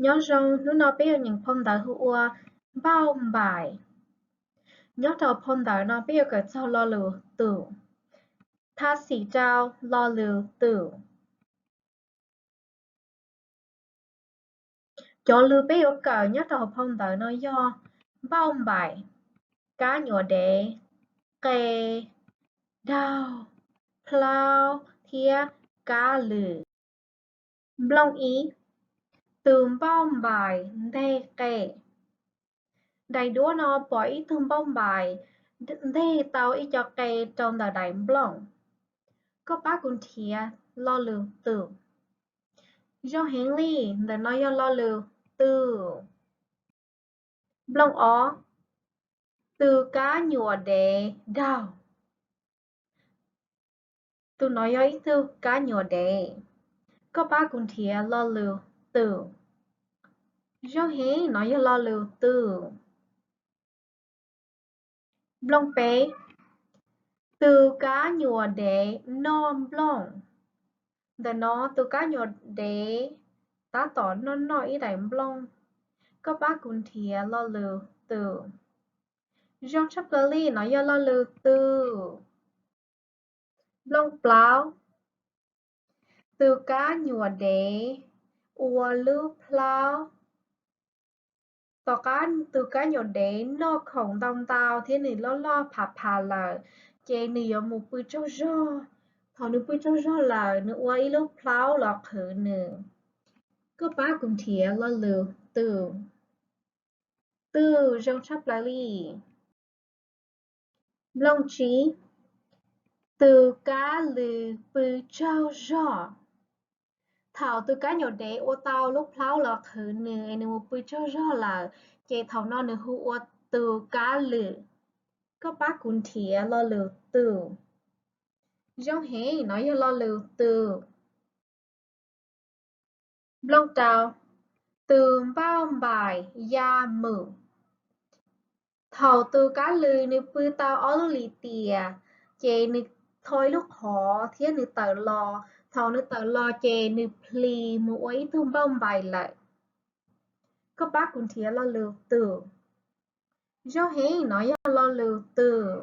Nyob zoo, hnub no peb yuav nyeem phau ntawv hu ua npauj npaim. Nyob rau phau ntawv no peb yuav kawm txog lo lus tus. Thaj xim rau lo lus tus. Cov lus peb yuav kawm nyob rau hauv phau ntawv no yog npauj npaim, kab nyuam dev, qe, daug, plaub thiab kab lwm. Nplooj ib, tus npauj npaim nteg qe. Daim duab no pom ib tug npauj npaim nteg tau ib co qe rau ntawm daim nplooj. Koj pab kuv nrhiav lo lus tus. Zoo heev li, ntawm no yog lo lus tus. Nplooj ob, tus kab nyuam dev daug. Tus no yog ib tug kab nyuam dev. Koj pab kuv nrhiav lo lus tus. Zoo heev, no yog lo lus tus. Nplooj peb, tus kab nyuam dev noj nplooj. Ntawm no tus kab nyuam dev tab tom noj noj ib daim nplooj. Koj pab kuv nrhiav lo lus tus. Zoo tshaj plaws li, no yog lo lus tus. Nplooj plaub, tus kab nyuam dev ua lub plaub. Tom qab tus kab nyuam dev noj khoom ntau ntau thiab nws loj loj phav phav lawm, ces nws yuav mus pw tsaug zog. Thaum nws pw tsaug zog lawm, nws ua ib lub plaub los qhwv nws. Koj pab kuv nrhiav lo lus tus. Tus zoo tshaj plaws li. Nplooj tsib, tus kab lwm pw tsaug zog. Thaum tus kab nyuam dev ua tau lub plaub los qhwv nws es nws mus pw tsaug zog lawm, ces thaum no nws hu ua tus kab lwm. Koj pab kuv nrhiav lo lus tus. Zoo heev, no yog lo lus tus. Nplooj rau, tus npauj npaim ya mus. Thaum tus kab lwm nws pw tau ob lub lim tiam, ces nws tho ib lub qhov thiab nws tawm los. Thaum nws tawm los ces nws plis mus ua ib tug npauj npaim lawm. Koj pab kuv nrhiav lo lus tus. Zoo heev, no yog lo lus tus.